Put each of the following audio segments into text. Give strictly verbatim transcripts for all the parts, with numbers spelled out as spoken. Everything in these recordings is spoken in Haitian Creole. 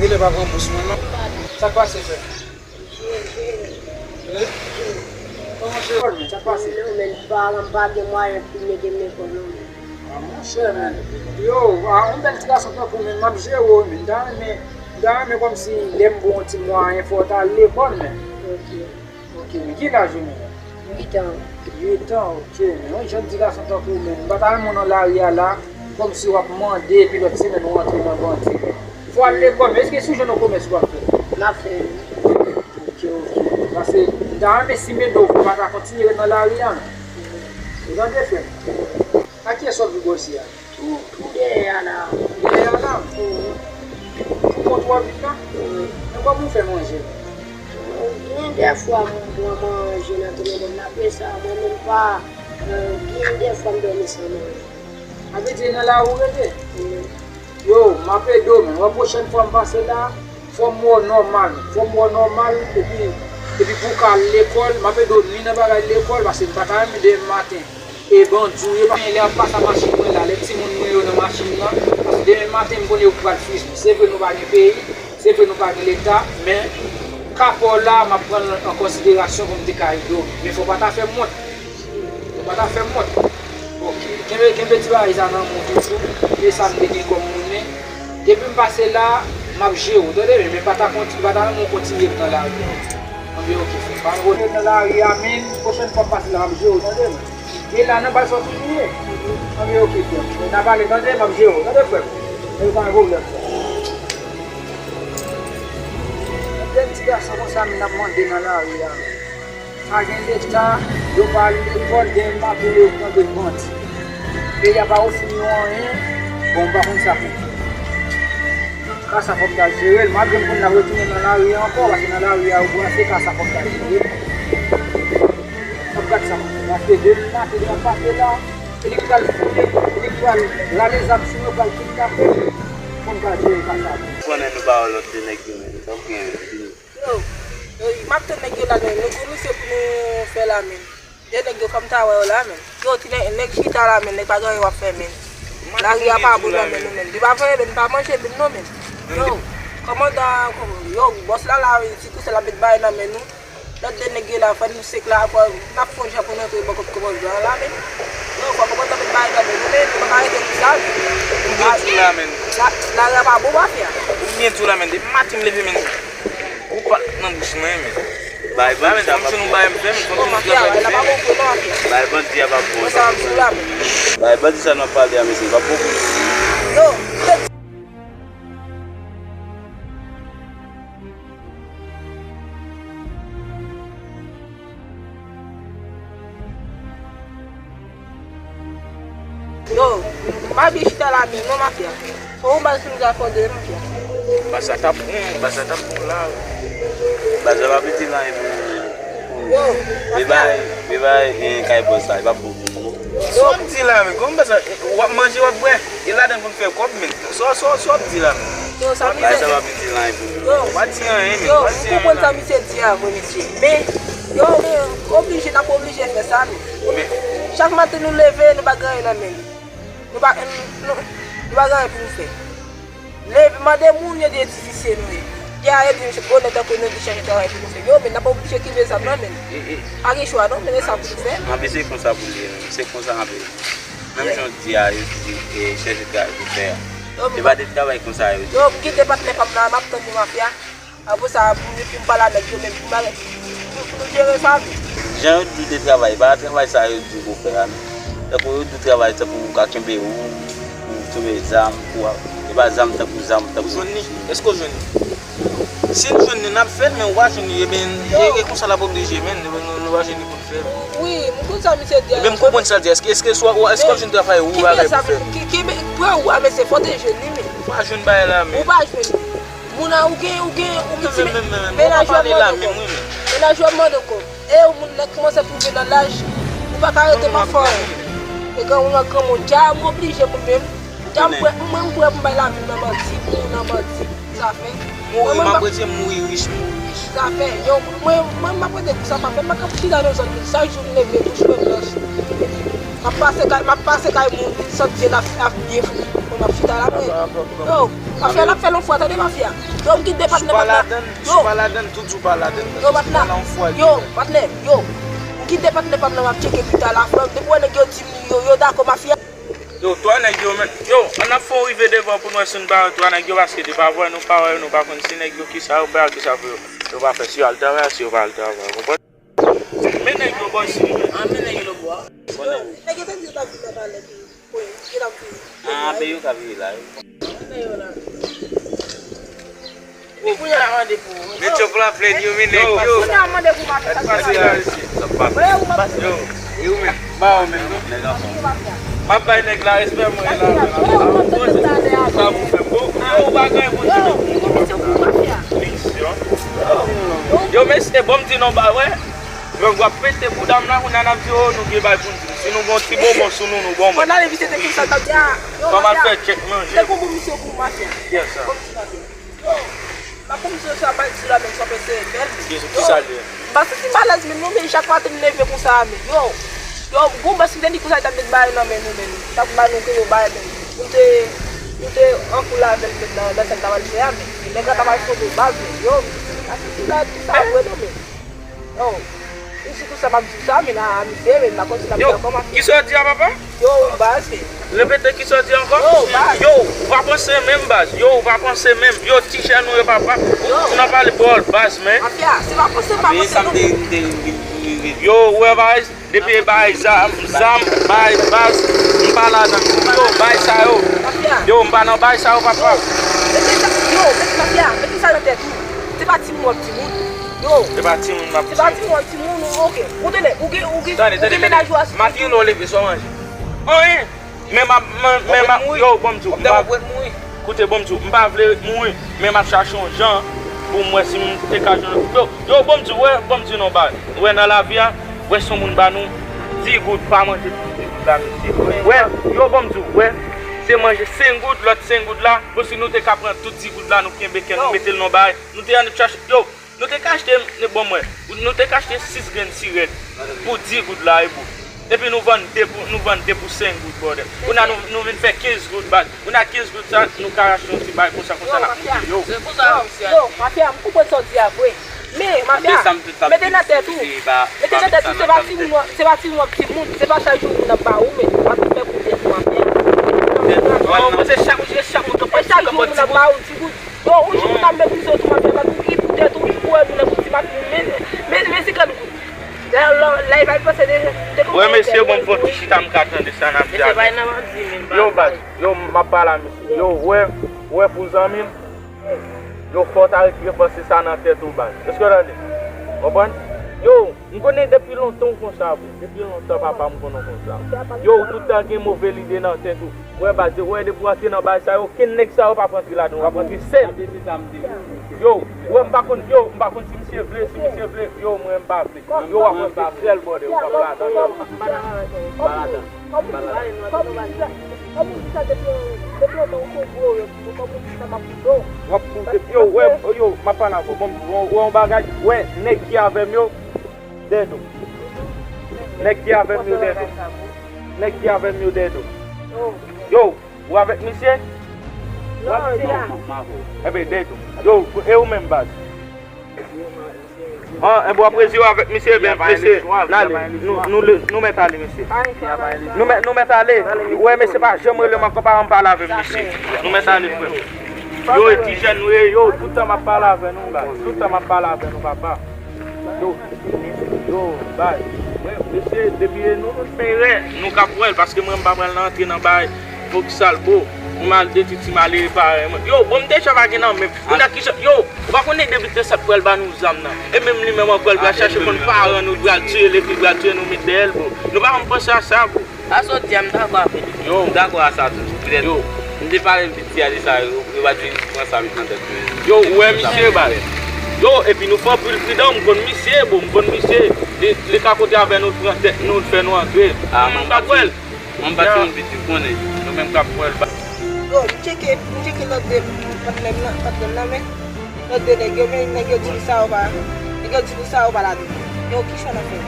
Rele pa pran bous mwen non. Sa k pase, frè? Wi? Kòman se lekòl, men? Sa k pase? Non, men paran m pa gen mwayen pou mete m lekòl, non, men. Ah, monchè, men. Yo, ah, yon bèl ti gason tankou w, men m ap jere w, men. M ta renmen, m ta renmen kòmsi lè m ba w yon ti mwayen, fò w ta al lekòl, men. Ok. Ok, men ki laj ou menm? Uit an. Uit an, ok. Men yon jèn ti gason tankou w menm, m pa ta renmen w nan lari a la, kòmsi w ap mande, epi lòt semèn ou antre nan bandi. Fò w al lekòl, men èske si w jwenn yon komès ou p ap fè? M ap fè, wi. Ok, ok. Paske m ta renmen si m ede w, pou w pa ta kontinye ret nan lari a, non. Ou tande, frè m? A kiyès w ap vin bò isi a? Tou, tou dèyè a la. Dèyè a la? Wi. Pou kont w ap viv la? Wi. Men kòman w fè manje? Gen dèfwa m pran manje nan tèlefòn la, apre sa, mwen menm pa, euh, gen dèfwa m dòmi san manje. Sa vle di nan lari w rete? Wi. Yo, m ap ede w, men wè pwochèn fwa m pase la, fò m wè w nòmal, fò m wè w nòmal, epi, epi pou w ka al lekòl, m ap ede w ni nan bagay lekòl, paske m pa ta renmen demen maten. E bandi w ye, pa gen lè ap pase a machin mwen la, lè timoun mwen yo nan machin nan, paske demen maten m konnen yo pral fwiz mwen. Se vre nou pa gen peyi, se vre nou pa gen leta, men ka pa w la, m ap pran l an konsiderasyon pou m te ka ede w. Men fò w pa ta fè m wont. Fò w pa ta fè m wont. Ok. Kenbe, kenbe ti bagay sa nan men w toujou. E sa m te gen kòm monnen. Depi m pase la, m ap jere w, tande, men pa ta konti-, pa ta renmen w kontinye nan lari a. Anben, ok, frè. Pa kontinye nan lari a, men pwochèn fwa m pase la, m ap jere w, tande, men. E la, nan bal sa w toujou ye? Anben, ok, frè. N a pale, tande, m ap jere w, tande, frè. E pa gen pwoblèm, frè. Anben, ti gason konsa, men n ap mande nan lari a, men. Pa gen leta, yo pa al lekòl, demen maten yo pran de bandi. Peyi a pa ofri yo anyen, bon, m pa konn sa pou fè. Ka sa fò m ta jere l, malgre m konn n ap retounen nan lari a ankò, paske nan lari a yo brase, ka sa fò m ta jere l. N ap gad sa pou fè, paske demen maten, demen pase la, e li k pral fouye, e li k pral rale zam sou mwen, pral kidnape m, fò m ta jere ka sa. Konnen nou pa wè lòt de nèg yo menm, sa w gen vini. Yo, yo, m ap tann nèg yo la, men nou gen misye pou nou fè la, men. De nèg yo, fò m ta wè yo la, men. Yo, ti nèg, nèg chita la, men, nèg pa gen anyen w ap fè, men. Lari a pa bon nan men nou, men. Li pa fè, men, li pa manje, men, non, men. Yo, kòmandan, yo, bòs la la, wi, ti kousè l ap met bagay nan men nou. Lòt de nèg yo la, fò nou sek la, fò n ap fè yon jan pou nou antre bò kot kòmandan la, men. Yo, fò kòmandan met bagay nan men nou, men, nou pa ka rete konsa, men. M byen di w la, men. La, lari a pa bon, mafya. M byen di w la, men. Depi maten m leve, men. Ou pa nan bouch mwen, men. Bay bandi sa pa pou ou. Bay bandi a pa pou ou. Bay bandi sa n ap pale a, mesye, pa pou ou. Yo, Yo, m pa byen chita la menm non, mafya. Fò yon baz pou nou ta fòde, mafya. Baz sa t ap bon, baz sa t ap bon la. Baz la pa pete nan pou Yo, mafya. Li bay, li bay, eh, kay bòs la, li pa bon pou nou. Sa w ap di la menm? Kòman baz sa, w ap manje, w ap bwè? E ladan pou n fè kòb menm. Sa, sa, sa w ap di la menm? Yo, sa mizè. Baz sa pa pete nan pou nou. Yo. W pa di anyen menm, yo, w pa di anyen la. M konprann sa misye di a vre, mesye. Men, yo, men, oblije, n ap oblije fè sa menm. Chak maten nou leve, nou pa gen anyen nan men nou. Nou pa, nou, nou pa gen anyen pou nou fè. Leve, mande moun yo di e ti visye nou ye. Di a yo di misye bonè tankou nou di chèche travay pou nou fè. Yo, men n ap oblije kenbe zam nan men nou. Pa gen chwa non, men e sa pou nou fè. Anben se konsa pou l ye, se konsa anben. Menm jan w di a, yo di e chèche travay pou fè a. Yo, men e pa de travay konsa yo di. Yo, m kite patnè pa m la, m ap tann yo mafya. Apre sa, pou, pou m pale avèk yo, men pou m al, pou, pou nou jere sa, wi. Jan yo di w te travay, e pa travay sa yo di w pou w fè a, non. Tankou yo di w travay, tankou w ka kenbe ou, pou w kenbe zam, pou w, e pa zam tankou zam, tankou. Ou jwenn li? Èske w jwenn li? Si n jwenn li, n ap fè l, men ou pa jwenn li, ebyen, e, e konsa l ap oblije, men nou, nou, nou pa jwenn li pou n fè l. Wi, m konn sa misye di a. Ebyen, m konprann sa l di a. Èske, èske swa, èske w jwenn travay ou bagay pou fè? Ki, ki, pran ou a, mesye, fò te jwenn li, men. Ou pa jwenn bagay la, men. Ou pa jwenn li. Moun nan, ou gen, ou gen, ou gen ti men, men, men, men, men, mennaj ou ap mande w kòb. Mennaj ou ap mande w kòb. E ou moun nan kòmanse twouve nan laj, ou pa ka rete pa fè anyen. E granmoun nan granmoun, dja m oblije pou mwen. Dja m prè, mwen m prè pou m bay lavi m nan manti, pou nan manti. Sa fè. Mouri, m ap rete mouri rich, mouri rich. Sa fè. Yo, mwen, mwen m ap rete konsa, pa fè, m pa ka chita nan zòn moun. Chak jou m leve, bouch mwen blanch. M ap pase kay, m ap pase kay moun, m santi l ap, ap byen fou. Ap chita la, men. Yo, mafya la ap fè l yon fwa, tande mafya. Yo, m kite patnè pa m la. Yo, patnè. Yo, patnè. Yo, m kite patnè pa m la, m ap tcheke pita la, frè m. Depi wè nèg yo di m yo, yo dakò mafya. Yo, twa nèg yo, men. Yo, ann ap fè yon rive devan pou n wè si n ba yo twa nèg yo, paske de pa vwè nou pa wè yo, nou pa konn si nèg yo kisa yo fè ak kisa pou yo. Yo pa fè si yo al travay, si yo pa al travay, ou konprann? Men nèg yo bò isi, men. Ah, men nèg yo lòtbò a. Nèg yo te di yo t ap vin nan palè pou, pou, yo t ap vin. Ah, men yo ka vini la, yo. Men nèg yo la. Wi, kounye a mande pou ou. Men chòf la plèn yo, men nèg yo. Kounye a mande pou mafya. Sa k pase la, mesye? Sa k pase? Voye ou mafya. Yo, e ou menm? Ba ou menm, non? Nèg anfòm. M ap bay nèg la respè mwen la. Sa pou fè bon. Yo, ou pa gen bon. Yo, misyon pou mafya. Misyon. Yo, mesye, bon, m di non, ba, wè. Yo, w ap pete bouda m la, kounye a n ap di, oh, nou gen bay pou n di. Si nou gon ti bonbon sou nou, nou bonbon. Fò n ale vizite kisa t ap di a. Fò m al fè tchèk manje. Te gon bon misyon pou mafya. Yes, sir. Bon misyon mafya. Yo, m ap fè misyon sa, m al di la, men sa pèse bèl. Kisa l ye? M pa santi m alèz menm non, men chak maten m leve konsa, men yo, yo, gon bòs m te di konsa, li t ap met bagay nan men nou, men li t ap ba nou ke yo bagay, men nou te, nou te an koul avè l, men nan, nan sa l t ap al fè a, men nèg la t ap al sonde baz, men yo, m pa santi m alèz konsa vre non, men. Yo, isi konsa m ap di w sa, men a, misye, men m pa konn si l ap dakò, mafya. Yo, kisa w di a, papa? Yo, baz, men. Repete kisa w di ankò? Yo, baz. Yo, ou pa panse menm, baz. Yo, ou pa panse menm. Yo, ti jèn ou ye, papa. Ou, ou nan pale bòl, baz, men. Mafya, se pa panse m pa panse non. Yo, ou wè, baz, depi e bay zam, zam, bay, baz, m pa ladan. Yo, bay sa yo. Mafya. Yo, m pa nan bay sa yo, papa. Yo, mete sa, yo, mete mafya, mete sa nan tèt ou. Se pa timoun w ap timoun. Yo. Se pa timoun m ap timoun. Se pa timoun w ap timoun, ou, oke. Ou tande, ou gen, ou gen, ou gen mennaj ou a. Maten lè w leve, sa w manje? Anyen. Men m ap, men, men m ap, yo, bon m di w, m pa, koute, bon m di w, m pa vle mouri, men m ap chache yon jan pou m wè si m te ka jwenn, yo, yo, bon m di w, wè, bon m di w non, ba, wè nan lavi a, wè si yon moun ba nou di goud, pa manje tout di goud la, mesye. Wè, yo, bon m di w, wè, se manje senk goud, lòt senk goud la, bon si nou te ka pran tout di goud la, nou kenbe kè, nou mete l nan bay, nou te ann ap chache, yo, Nou te ka achte, bon mwen, nou te ka achte sis grenn sirèt pou di goud la, e bro. Epi nou vann de pou, nou vann de pou senk goud, brother. Kounye a nou, nou vin fè kenz goud, baz. Kounye a kenz goud sa, nou ka achte yon ti bagay konsa, konsa la. Yo, mafya, m konprann sa w di a vre. Men, mafya, mete nan tèt ou. Mete nan tèt ou, se pa timoun w ap, se pa timoun w ap timoun. Se pa chak jou moun ap ba ou, men w ap fè pou tèt ou, mafya. Yo, se chak, se chak moun k ap, e chak jou moun ap ba ou ti goud. Yo, yon jou moun ap meprize w tou, mafya, m ap di pou tèt ou, pou wè moun nan pou ti mafya, men, men, men si grenn kout. Lè, lè, lè, lè, panse de, de. Wè, mesye, bon, m fò ti chita, m ka tande sa n ap di a. Yo, baz, yo, m ap pale a mesye. Yo, wè, wè pou zanmi m. Yo, fò w ta repanse sa nan tèt ou, baz. Èske w tande? Konprann? Yo, m konnen depi lontan w konsa, bro. Depi lontan, papa, m konnen w konsa. Yo, ou tout tan gen move lide nan tèt ou. Wè, baz, wè, depi w antre nan bagay sa yo, okenn nèg sa yo p ap antre ladan, w ap antre sèl. Yo, wè, m pa konn, yo, m pa konn si misye vle, si misye vle, yo, mwen, m pa vle. Yo, w ap antre sèl, brother, w p ap ladan. Kòm ou di sa, kòm ou di sa, depi, depi lontan ou se gwo, yo, kòm ou di sa, m ap koute w. W ap koute, yo, wè, yo, m ap pale avè w, bon, wè, wè yon bagay, wè, nèg ki avè m yo, dèyè do. Nèg ki avè m yo, dèyè do. Nèg ki avè m yo, dèyè do. Yo, Ou avèk misye? Non, li la. Enben, dèyè do. Yo, e ou menm, baz? An, enben, w ap rezi w avèk misye, enben, mesye, n ale. Nou, nou, nou mèt ale, mesye. Nou mèt, nou mèt ale. Wè, mesye pa janm rele m ankò, pa janm pale avè m, mesye. Nou mèt ale, frè m. Yo, e ti jèn nou ye, yo, tout tan m ap pale avè nou, baz. Tout tan m ap pale avè nou, papa. Yo, yo, baz. Mwen, mesye, depi e nou, nou fè erè, nou ka pran l, paske mwen, m pa pral nan antre nan bay, fòk sal bo. Pou m al detwi ti malere parèy mwen. Yo, bon, m deja pa gen nan men. Ou nan ki jan, yo, ou pa konnen depi te sèt pral ba nou zam nan. E menm li menm ankò, l pral chache konn paran nou, l pral tiye l, epi l pral tiye nou, met dèyè l, bo. Nou pa janm panse a sa, bo. A sa w di a, m dakò avè l. Yo. M dakò a sa tou. Petèt, yo, m te pale m piti a de sa, yo, yo pa t vin pran sa met nan tèt mwen. Yo, ou wè misye, baz. Yo, epi nou fè anpil pridan, m konn misye, bon, m konn misye. Li, li ka konte avè nou, l pran tèt nou, l fè nou antre. A, nou pa pral. Mwen m pa timoun piti, w konnen. Nou menm k ap pran l ba. Yo, m tcheke, m tcheke lòt de patnè m nan, patnè m nan, men lòt de nèg yo, men nèg yo di nou sa yo pa, nèg yo di nou sa yo pa ladan. Yo, kijan n ap fè?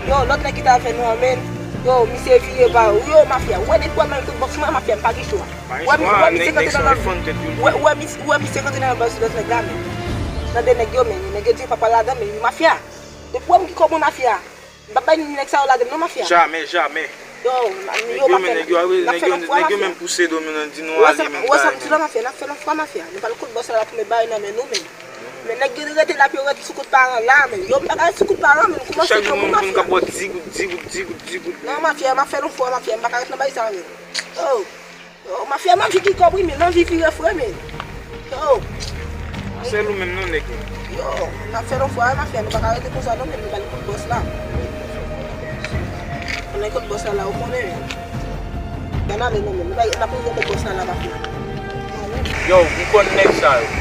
Yo, lòt nèg ki t avè nou an, men Yo, misye vire ba yo, yo, mafya. Ou wè depi wè m nan kout bòs mwen, mafya, m pa gen chwa. Wè, wè, misye kanpe nan lòt. Wè, wè, misye, wè, misye kanpe nan lòt bòs lòt nèg la, men. Nan de nèg yo, men. Nèg yo di papa ladan, men, mafya. Depi wè m ki kòb mwen, mafya. M pa bay nèg sa yo ladan, non, mafya. Jamè, jamè. Yo, yo, mafya, n ap fè lòt fwa, mafya. Nèg yo menm pouse do m nan di nou ale menm. Wè sa m di la, mafya, n ap fè lòt fwa, mafya. Nou pral kout bòs la pou met bagay nan men nou, men. Men nèg yo rete la, pou yo rete sou kout paran la, men. Yo, m pa ka rete sou kout paran, men. Kouman se granmoun, mafya? Chak jou moun konn ka bòt di goud, di goud, di goud, di goud, men. Non, mafya, m ap fè lòt fwa, mafya, m pa ka rete nan bagay sa, men. Oh. Yo, mafya, m anvi ki kòb wi, men m anvi vire fre, men. Yo. Sèl ou menm non, nèg yo. Yo, n ap fè lòt fwa, mafya, nou pa ka rete konsa non, men nou pral kout bòs la. Konnen kout bòs la, la, ou konnen, men. Ann ale non, men. Nou pa, n ap rive kout bòs la, la, mafya. Yo, m konn nèg sa yo.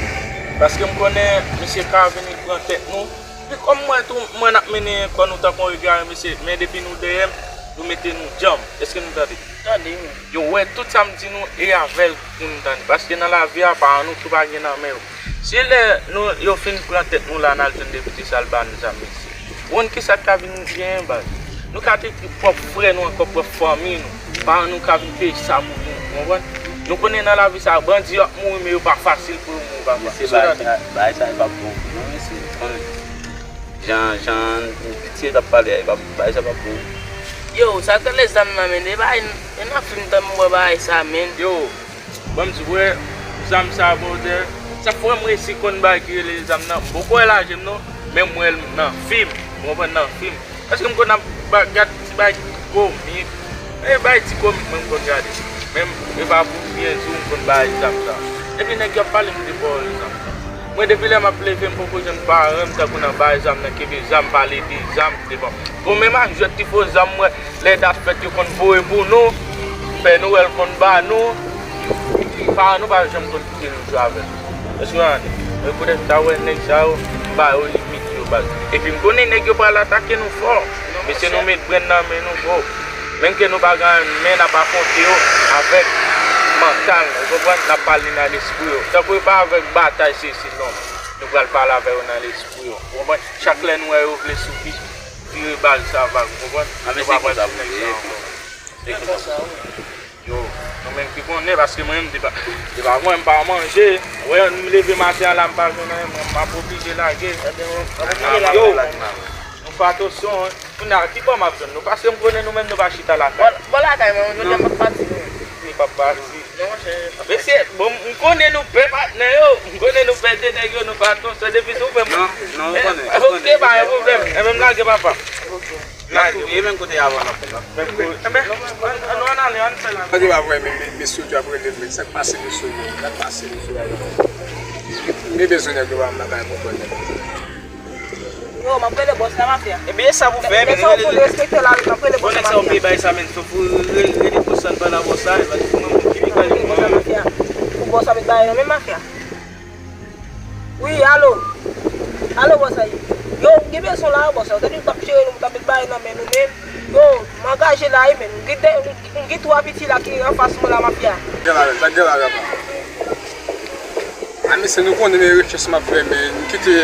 Paske m konnen misye ka vini pran tèt nou. Epi kòm mwen tou, mwen ap mennen kò nou tankou yon egare, mesye, men depi nou dèyè m, nou mete nou djanm. Èske nou tande? Tande, wi. Yo wè tout sa m di nou e avè l pou nou tande. Paske nan lavi a, paran nou tou pa gen nan men yo. Se lè nou, yo fin pran tèt nou la, n al jwenn depite sa, l ba nou zam, mesye. Ou konn kisa k ka vin genyen, baz? Nou ka detwi pwòp frè nou, ankò pwòp fanmi nou. Paran nou ka vin peye sa pou nou, ou konprann? Nou konnen nan lavi sa, bandi yo ap mouri, men yo pa fasil pou yo mouri, papa. Mesye, bagay sa, bagay sa, e p ap bon pou nou, mesye. Ou konnen. Jan, jan, piti t ap pale a, e p ap, bagay sa p ap bon. Yo, sa k rele zam nan, men, e bagay, e nan fim tan m wè bagay sa, men. Yo, ban m di w, wè, zam sa, brother, sa k fè m resi konn bagay ki rele zam nan. M poko wè l aje m non, men m wè l nan fim, ou konprann, nan fim. Èske m konn ap ba-, gad ti bay ti komik? E bay ti komik mwen m konn gade. Men m, e pa pou byen di w m konn bay zam sa. Epi nèg yo ap pale m de pawòl zam sa. Mwen depi lè m ap leve m poko jwenn paran m tankou nan bay zam nan, kenbe zam, pale de zam devan. Bon, menm ak jwèt ti fo zam mwen, lè dat fèt yo konn voye pou nou, Pè Nwèl konn ba nou, paran nou pa janm konn kite nou jwe avè l. Èske w ane? Men poutèt sa w wè nèg sa yo, m ba yo limit yo, baz. Epi m konnen nèg yo pral atake nou fò. Mesye, nou met brenn nan men nou, bro. Menm ke nou pa gen anyen, men n ap afwonte yo avèk mantal, ou konprann? N ap pale nan lespri yo. Tankou e pa avèk batay sesi, non. Nou pral pale avè yo nan lespri yo. Ou konprann? Chak lè nou wè yo vle soubi, vire bal sa vag, ou konprann? Nou pa pral sou nèg sa ankò. Se konsa. Yo, nou menm ki konnen, paske mwen menm, depa, depa mwen, m pa manje. Wè, m leve maten an la, m pa jwenn anyen, mwen, m ap oblije lage. Yo, nou pa atosyon, wi. Kounye a, ki bò m ap jwenn nou? Paske m konnen nou menm, nou pa chita lakay. Bò, bò lakay mwen, jodi a m ap pati, wi. Li p ap pati. Non, monchè. Mesye, bon, m konnen nou pè patnè yo. M konnen nou pè de nèg yo, nou pa atosyon depi sou fè m. Non, non, ou konnen. Ok, pa gen pwoblèm. Enben, m lage, papa. Ok. N ap touye menm kote avan n ap fè la. Enben, ann, ann, ann ale, ann fè la. Nèg yo pa vre, men, men, mesye yo ap rele vre. Sa k pase, mesye yo? Sa k pase, mesye yo? M gen bezwen nèg yo pa m nan kay konprann nèg yo. Yo, m ap rele bòs la, mafya. Ebyen, e sa pou fè, men, rele. Nèg sa yo pou respekte la, m ap rele bòs la, mafya. Bon, nèg sa yo peye bay sa, men, fò pou rele, rele bòs la, n pa nan bòs la, e pa di pou mwen, moun ki vin kale mwen. Pou bòs la met bagay nan men mafya. Wi, alo. Alo, bòs la. Yo, m gen bezwen la, bòs la. Ou te di m t ap jere nou, m t ap met bagay nan men nou, men. Yo, m angaje la, wi, men. M gen de, m gen twa piti la ki anfas mwen la, mafya. Gen la, sa gen la, papa. A, mesye, nou konnen men rechèch m ap fè, men m kite.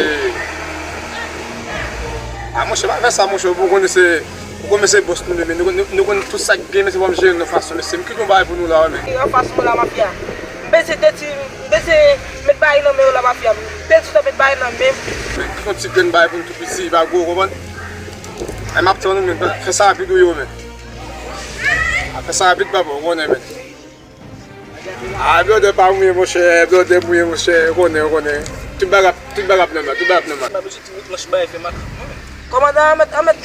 A, monchè, pa fè sa, monchè, ou konnen se Ou konn mesye bòs nou, men nou, nou, nou konn tout sa k gen, mesye, pou m jere nou fason, mesye. M kite yon bagay pou nou la, men. Yon fason la, mafya. M bezwen deti, m bezwen met bagay nan men yo la, mafya. M bezwen met bagay nan men. Men, kite yon ti grenn bagay pou nou tou piti, pa gwo, ou konprann? E m ap tann nou, men. Fè sa rapid, wi, yo, men. A, fè sa rapid, papa, ou konnen, men. A, blòdè pa mouye, monchè, blòdè mouye, monchè, ou konnen, ou konnen. Tout bagay, tout bagay ap nòmal, tout bagay ap nòmal. Pa bezwen ti bout manch bagay fè makak, non. Kòmandan, anmèt, anmèt,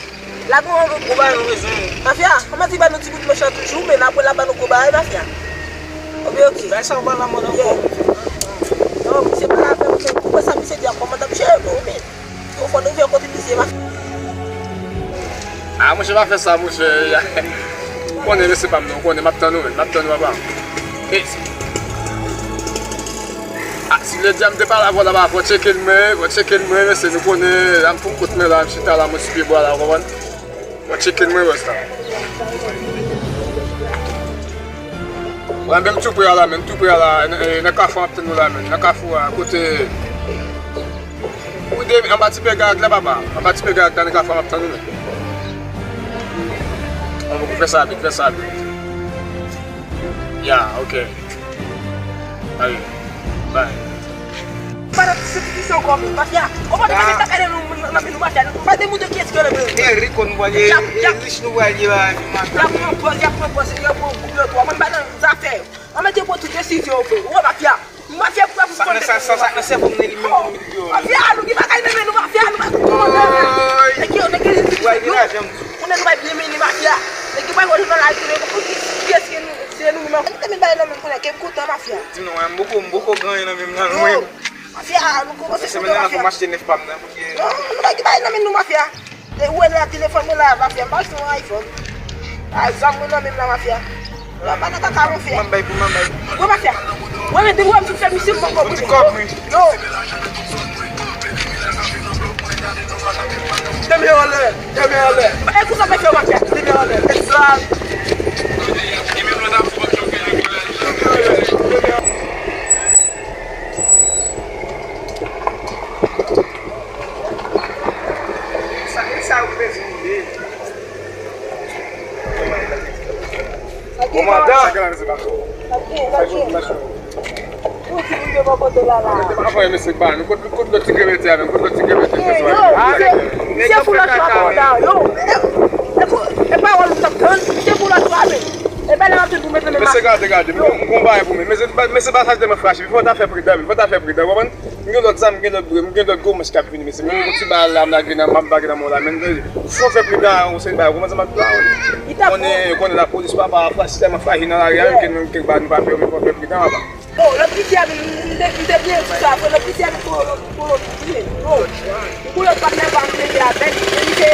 lage yon gwo bagay nou bezwen. Mafya, anmèt, li ba nou ti bout manch la toujou, men apre l ap ba nou gwo bagay, mafya. Oke, oke. Bagay sa yo pa lamòd ankò. Non, misye pa la avè m, men koupe sa misye di a, kòmandan, misye, non, men. Yo, fò nou veye kote misye, mafya. A, monchè, pa fè sa, monchè. Ou konnen, mesye pa m, non, ou konnen, m ap tann ou, men, m ap tann ou, papa. E, a, si lè di a m te pale avè w la, papa, fò tcheke l, mwen, fò tcheke l, mwen, mesye, nou konnen, la m pou m kot mwen la, m chita la, mwen sou pye bwa la, ou konprann? Fò tcheke l, mwen, bòs la. Mwen menm tou pre a la, menm tou pre a la, nan, nan kafou an ap tann nou la, menm, nan kafou a, kote, ou de, anba ti pè gag la, papa, anba ti pè gag la, nan kafou an ap tann nou, menm. Fè sa vit, fè sa vit. Ya, ok. Alriè. Bay. Pandan se ti kesyon ankò, mafya. Kòman nou mete kay nan men nou, mafya? Nou pa demoute kiyès ki nan men nou. Eric, nou pral ye, Rich, nou pral ye, mafya. Y ap pran pòz, y ap pran pòz, yo pran gwoup yo tou. Mwen pa nan zafè yo. Mwen mete pou tout desizyon yo, frè. Ou wè, mafya. Mafya pou sa pou konn sa sa sa nan sèvo m nan li menm pou mil dola. Mafya, nou ki bagay nan men nou, mafya, nou pa konn kòmandan. Nèg yo, nèg yo, konnen nou pa byen mennen, mafya. Nèg yo pa wè nou nan lari, konnen kiyès ki nou, se nou menm. Ann te met bagay nan men m konnen ke kontan, mafya. Di non, m poko, m poko gen anyen nan men m nan, non. Mafya, nou kòmanse kontan, mafya. Se menm nan pou m achte nèf pa m nan, pou ke. Non, nou pa gen bagay nan men nou, mafya. E ou wè la telefòn mwen la, mafya, m pa achte yon iPhone. A, zam mwen nan men m la, mafya. Yo pa nan kaka, mafya. Mwen bay pou mwen bay. Wè, mafya. Wè, men depi wè m fin fè misye m poko boule. Yo. Deme anlè, deme anlè. E pou sa fè fè, mafya. Deme anlè. Extra. Sa, sa ou bezwen ye. Kòmandan. Ou di pou yo bò kote la la. Anfè, mesye, ba, nou kot, kot lòt ti grenn mete a menm, kot lòt ti grenn mete a menm. Yo, misye, misye fou lòt la, kòmandan, yo. E, e, e pawòl m t ap tann, misye fou lòt la menm. E bèlè w ap tann pou mete menm. Mesye, gade, gade, m gon bagay pou mwen. Mesye, mesye, ba sa tèlman fache, fò w ta fè pridan, menm, fò w ta fè pridan, w konprann? M gen lòt zam, m gen lòt, m gen lòt gwo manch k ap vini, mesye. Menm yon ti bal la, m lage nan, m ap lage nan men w la, men fò fè pridan, yon seri bagay, w konprann sa m ap di w la? Konnen, konnen lapolis, papa, sistèm an fraji nan lari a, menm ke nou, kèk bagay nou pa fè, men fò fè pridan, papa. Bon, lòt misye a vin, m te, m te byen di sa, apre lòt misye a vin pou lòt, pou lòt, pou lòt, m pou lòt pa m nan pa m plede avè l, men misye,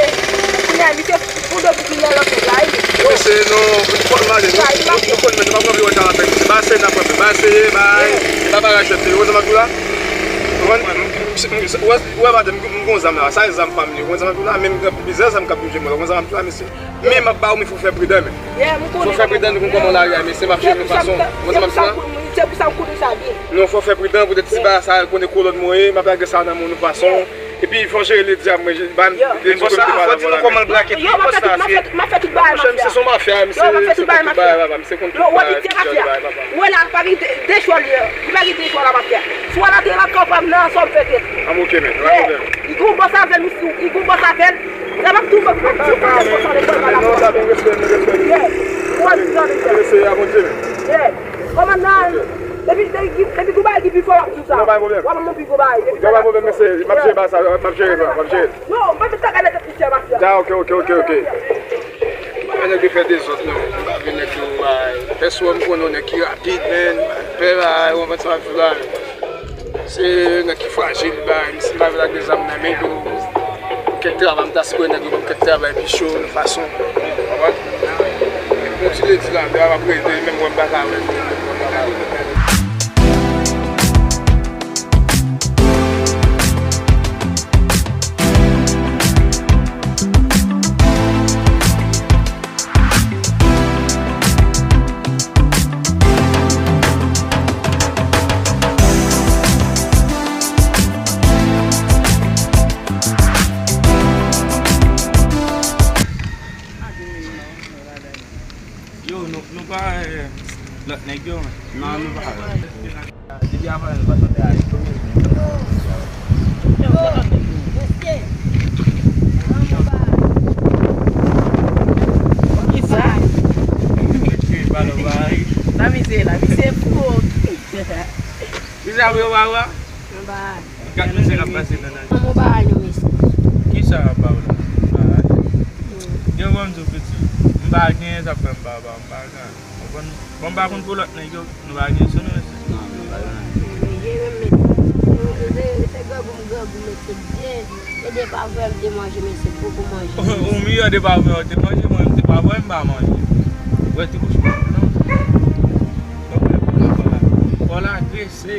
kounye a, misye, pou lòt vin nan lòt la, wi. Mesye, non, fò n ale, nou, nou, nou konn, men nou pa pran pye wòch avèk misye, ba seye n ap pran, ba seye, ba, e pa bagay chèf, ou konn sa m ap di w la? Ou konprann? Ou wè, ou wè, madanm, m, m gon zam la, sa e zam pa m ye, ou konn sa m ap di w la, men m gen plizyè zam k ap bouje mwen, ou konn sa m ap di w la, mesye. Men m ap ba w, men fò w fè pridan, men. Fò w fè pridan, nou konn kòman lari a, men se m ap jere fason. Ou konn sa m ap di w la? Se pou sa m konnen sa byen. Non, fò w fè pridan, poutèt ti bagay sa, konnen kolòn mwen ye, m ap lage sa nan men w yon fason. Epi fò w jere ledi a, mwen, ba m ledi kote m te pale avè w la, men. Yo, m ap fè tout, m ap fè, m ap fè tout bagay, mafya. Misye se yon mafya, misye konn tout bagay, papa, misye konn tout bagay, ti jan de bagay, papa. Ou wè la, pa gen de, de chwa li ye. Li pa gen de chwa la, mafya. Swa l antre lakay pa m nan, swa m fè tèt li. An, ok, men, pa gen pwoblèm. Li gon bòs avè l, li gon bòs avè l. Sa pa tou fè pou tou fè responsab de kòl pa la fò. Yeah. Ou a di jan de fè. Mesye a Bondye menm. Yeah. Kòmandan, depi, depi, depi gon bagay ki pi fò, w ap di sa. Non, pa gen pwoblèm. W ap ban m pi gwo bagay. Depi pa gen pwoblèm, mesye. M ap jere bagay sa, m ap jere sa, m ap jere. Non, mwen te ka nèg misye, mafya. Da, ok, ok, ok, ok. Nèg yo fè dezòd, non. M pa vle nèg yo bay. Pèsonn m konnen yon nèg ki rapid, men. Pè bagay, ou konprann sa m ap di w la, men. Se nèg ki frajil, bay, misye pa vle lage zam nan men yo. Kèk travay, m ta sipoze nèg yo ban m kèk travay pi cho, yon fason. Ou konprann? Yon ti ledi la, m ap rete, menm mwen m pa ka wè l. Yo, nou, nou pa, eh, lòt nèg yo, men. Non, nou pa. Depi avan nou pa tande a. Kisa? Sa misye la, misye fou. Kisa pou yo pa wè? Gad misye k ap pase nan naj. Kòman w pa ale, mesye? Kisa w ap ba w la? M pa ale. Gen bon m di w piti. M pa gen, sa fè m pa ba w, m pa gen. Bon, m pa konn pou lòt nèg yo, nou pa gen sou nou, mesye. Non, nou pa gen anyen. Mesye, menm, mesye, se, se grangou m grangou, mesye, byen. E de pa vre m te manje, mesye, poko manje. Ou miyò de pa vre w te manje, mwen, m te pa vre m pa manje. Wè ti bouch mwen, non. Kò la grese.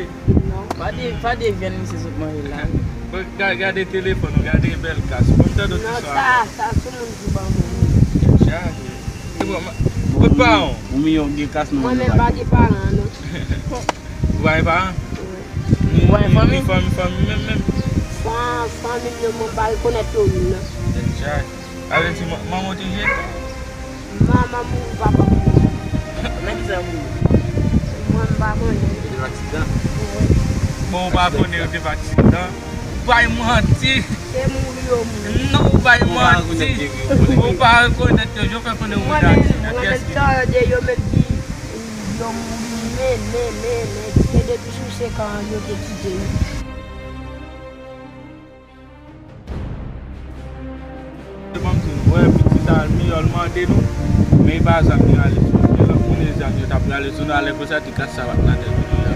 Non. Pa de, pa de vyann misye sot manje la. Bon, ga-, gade telefòn ou, gade bèl kas. Bon, m tande w ti swa. Non, sa, sa sou moun ki ban mwen. Tèt chaje. Se bon, ma-, kot paran w? Ou miyò gen kas nou. Mwen menm pa gen paran, non. Ou pa gen paran? Wi. Ou pa gen fanmi? Fanmi, fanmi menm, menm. San, fanmi m yo, mwen pa rekonèt yo menm, non. Tèt chaje. Sa vle di man-, manman w te jete w? Manman mouri, papa mouri. Nan ki sa yo mouri? Mwen, m pa konnen. Te fè aksidan? Wi. Bon, ou pa konnen yo te fè aksidan? Ou bay manti. Se mouri yo mouri. Non, ou bay manti. Ou pa rekonèt yo, yo fè konnen ou te aksidan. Mwen menm, mwen menm, tande yo menm di yo mouri, men, men, men, men, se depi sou senk an yo te kite yo. Ban m di nou, wè, pitit sa, miyò l mande nou, men e pa zam li rale sou nou. Gen lòt moun e zam yo t ap rale sou nou, alè konsa ti kas sa pa t nan tèt nou deja.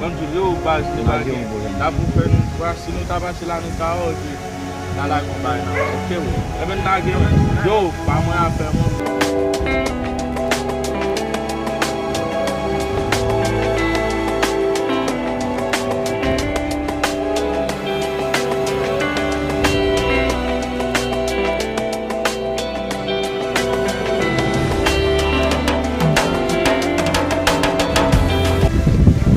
Ban m di nou, yo, baz, nou pa gen. N ap pou fè nou, si nou ta pase la, nou ta wè, ok. N a lage yon bagay nan men. Ok, wi. Ebyen, n lage, wi. Yo, pa mwen afè, mwen.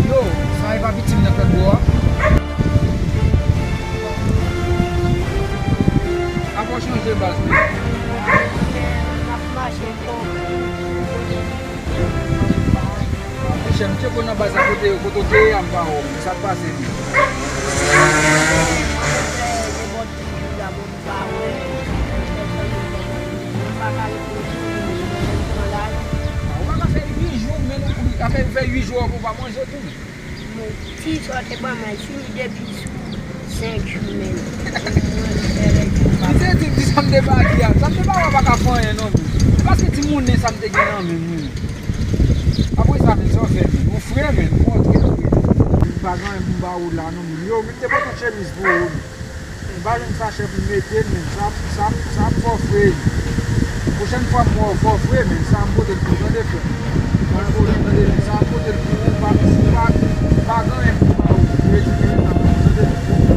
Yo, sa e pa pitit m nan k ap bò a? Apa w chanje baz, men? N ap mache fò. Monchè, m te konn nan baz la kote, kote w te ye a, m pa wè w, men sa k pase, men? Nenpòt ki jou la, bon, m pa wè. M pa ka ret yon jou, m pran lari. A, ou pa ka fè uit jou, men nou, apre fè uit jou, ou pa manje tou. Ti sa w te ban mwen, fini depi sou senk jou menm. Mwen fè règ pou m pa. Li te di m di sa m te pa di a. Sa m te pa wè pa ka fè anyen non, men. Se paske ti monnen sa m te gen nan men m, wi. Apre sa, men, sa w fè, men. Ou fre, men. Ou fre, fre. M pa gen anyen pou m ba ou la, non, men. Yo, men, m te pote yon chemiz pou ou, men. M pa jwenn sachè pou m mete l, men sa, sa, sa ap fè w fre. Pwochèn fwa m wè w, fè w fre, men sa m pote l pou w, tande, frè. Pa gen pwoblèm, tande, men sa m pote l pou ou, pa, pa, pa gen anyen pou m ba ou. Redi, men sa m pote l, tande.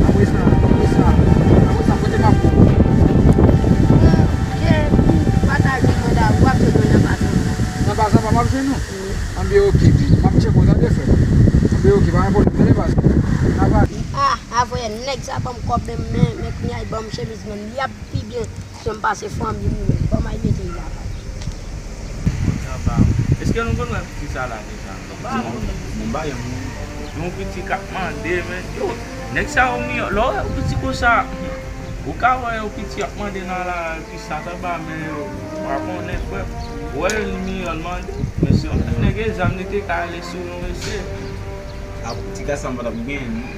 Apre sa, apre sa, apre sa, kote m ap pran w? Ke pou pataje manda, w ap jwenn mwen nan bazan. Nan bazan, pa m ap jwenn ou? Wi. Anben, oke, men m ap tcheke w, tande, frè. Anben, oke, pa gen pwoblèm, tande, baz. N ap pale. Ah, avè nèg sa ban m kòb menm, men, men kounye a li ban m chemiz menm, li ap pi byen jan m pase fanmi m li menm. Kòman li mete l la? Èske nou konn wè piti sa la deja? Bon, bon, bon, yon piti k ap mande, men, yo, nèg sa yo miyò, lè w wè yon piti konsa, ou ka wè yon piti ap mande nan la, Sa ta ba men yo, pa konnen, frè. Wè, li miyò l mande. Men se yon nèg e zam, li te ka ale sou nou, mesye. A, ti gaz sa m pa t ap gen, non.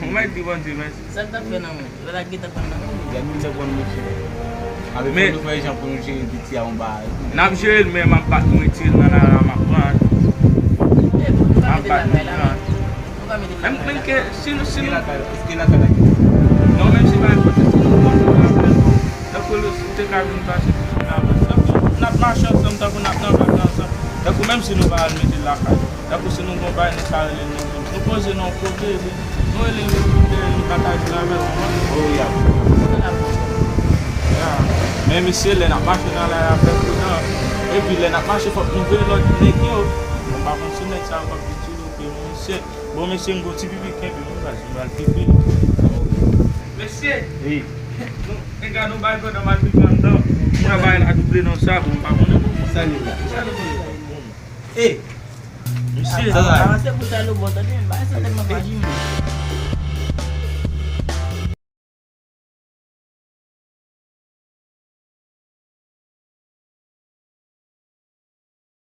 Ou mèt di Bondye mèsi. Sa l t ap fè nan men? Lè l ap gentan pran nan men li. Lè nou te pran, mesye. Avèk men nou fè jan pou nou jere piti a yon bagay. N ap jere l, men m ap bat nou retire l nan la, m ap pran. M ap bat nou pran. Men, men ke, si nou, si nou. Eske lakay la ki. Non, menm si pa enpòte, si nou konn nou avè l, tankou nou te ka vin pase pou nou avè l. Tankou n ap mache ansanm, tankou n ap nan vag la ansanm. Tankou menm si nou pa al mete l lakay. Tankou si nou gon bagay, nou ka rele l, nou, nou poze nan yon kote, epi nou rele l, nou pataje l avè l, ou konprann? Wi, wi, ap. Ya. Men mesye, lè n ap mache nan lari a, fè pridan. Epi lè n ap mache, fòk nou veye lòt nèg yo. Mwen pa konn si nèg sa yo p ap vin tire w, men mesye. Bon, mesye, m gon ti pipi kenbe m, baz, m pral pipi. Mesye! Wi. Nou, men gade yon bagay pandan m al pipi anndan. Travay la double nan sa, bon, m pa konnen pou sa li la. Sa li la. Bon. Ey! Mesye! Avanse pou sa lo bò, tande, m pa santi m nan paj.